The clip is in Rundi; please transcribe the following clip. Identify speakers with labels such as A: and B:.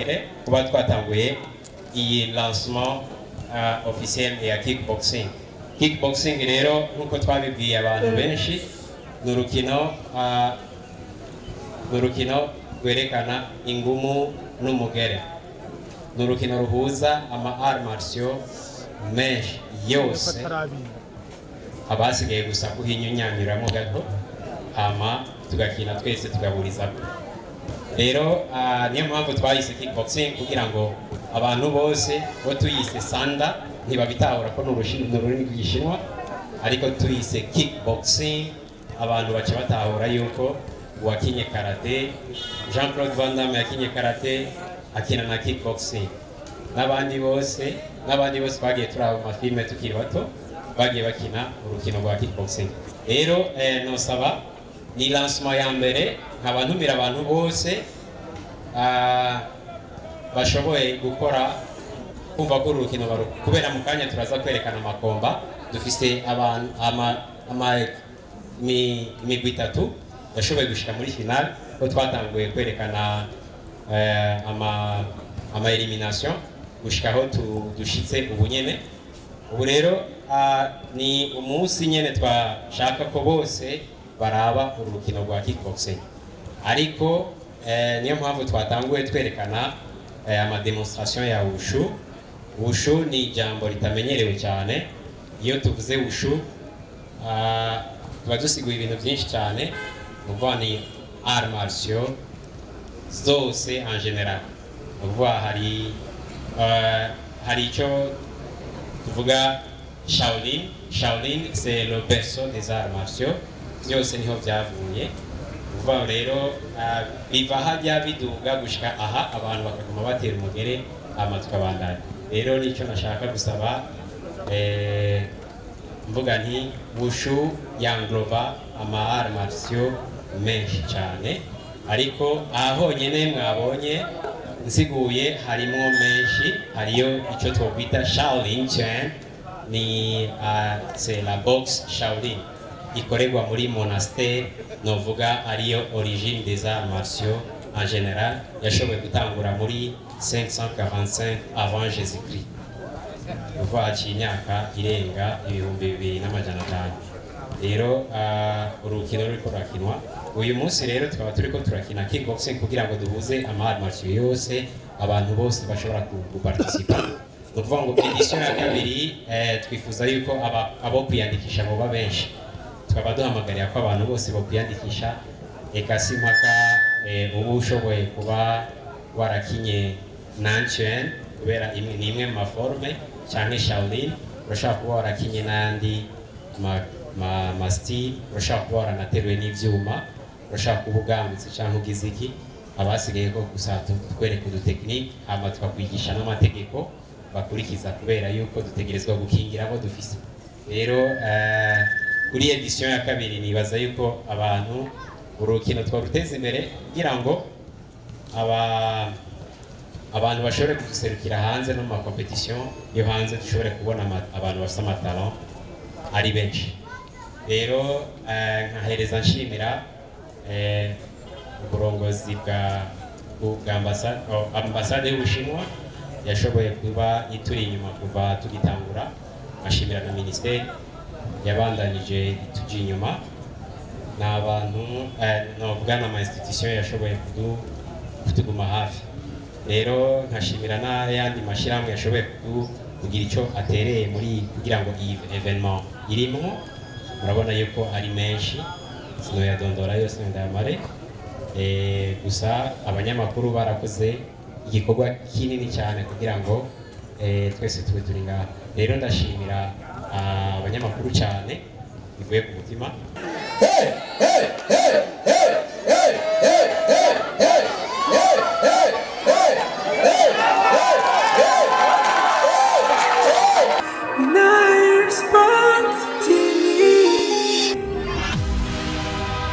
A: Ntangere kuba twatanguye iyi lancement officiel ya kickboxing. Kickboxing rero, nkuko twabibwiye abantu benshi, ni urukino rwerekana ingumu n'umugere. Ni urukino ruhuza ama arts martiaux menshi yose, haba hasigaye gusa kuhinyunyanyuramo gato, hama tugakina twese tugahurizako. Rero niyo mpamvu twayise kickboxing, kugira ngo abantu bose bo tuyise sanda ntibabitahura ko ni ururimi rw'Igishinwa, ariko tuyise kickboxing abantu baca batahura yuko uwakinye karate, Jean Claude Van Damme yakinye karate, akina na kickboxing, n'abandi bose bagiye turaba mu mafilme tukiri bato bagiye bakina urukino rwa kickboxing. Rero nosaba, ni lancement ya mbere, nkaba ntumira abantu bose bashoboye gukora kumva ko uru rukino kubera mu kanya turaza kwerekana ama combats. Dufise abantu imigwi itatu yashoboye gushika muri finale, ko twatanguye kwerekana ama élimination gushika aho dushitse ubu nyene. Ubu rero ni umunsi nyene twashaka ko bose baraba uru rukino rwa kickboxing, ariko niyo mpamvu twatanguye twerekana ama démonstration ya wushu. Wushu ni ijambo ritamenyerewe cyane. Iyo tuvuze wushu tuba dusiguye ibintu byinshi cyane. Ni ukuvuga ni arts martiaux zose en général. Ni ukuvuga hari icyo tuvuga Shaolin. Shaolin, c'est le berceau des arts martiaux, byose niho byavuye. Kuva rero biva hajya biduga gushika aha, abantu bakaguma batera umugere, hama tukabandanya. Rero nicyo nashaka gusaba, mvuga nti wushu yangloba ama arts martiaux menshi cyane, ariko aha honyine mwabonye nsiguye harimo menshi. Hariyo icyo twokwita Shaolin Chen, ni c'est la boxe Shaolin ikorerwa muri monastère, novuga ariyo origine des arts martiaux en général, yashoboye gutangura muri 545 avant Jésus-Christ, kuva haciye imyaka irenga 2500. Rero urukino ruriko rurakinwa uyu munsi, rero tukaba turiko turakina kickboxing kugira ngo duhuze ama arts martiaux yose, abantu bose bashobora guparticipa. Ni ukuvuga ngo édition ya kabiri twifuza yuko abo kwiyandikisha boba benshi. Tukaba duhamagarira ko abantu bose bo kwiyandikisha, eka si mpaka uba ushoboye kuba warakinye Nanquan, kubera imwe ni imwe mu ma formes, cyangwa Shaolin. Urashobora kuba warakinye n'andi ma style, urashobora kuba waranateruwe n'ivyuma, urashobora kuba ugangutse cyangwa ugize iki. Abasigaye ko gusa tukwereka udu techniques, hama tukakwigisha n'amategeko bakurikiza, kubera yuko dutegerezwa gukingira abo dufise. Rero kuri édition ya kabiri nibaza yuko abantu urukino twaruteza imbere kugira ngo abantu bashobore kuduserukira hanze no mu ma compétition yo hanze, dushobore kubona abantu bafite ama talent ari benshi. Rero nkahereza nshimira uburongozi bwa ambasade y'Ubushinwa yashoboye kuba ituri inyuma kuva tugitangura, nkashimira na minisiteri yabandanije ituji inyuma. Ni abantu novuga n'ama institution yashoboye kutuguma hafi. Rero nkashimira n'ayandi mashyirahamwe yashoboye kugira icyo atereye muri kugira ngo iyi événement irimwo. Murabona yuko ari menshi, sinoyadondora yose ndayamare. Gusa abanyamakuru barakoze igikorwa kinini cyane kugira ngo twese tube turi ngaha. Rero ndashimira abanyamakuru cyane bivuye ku mutima.
B: Hey, hey, hey,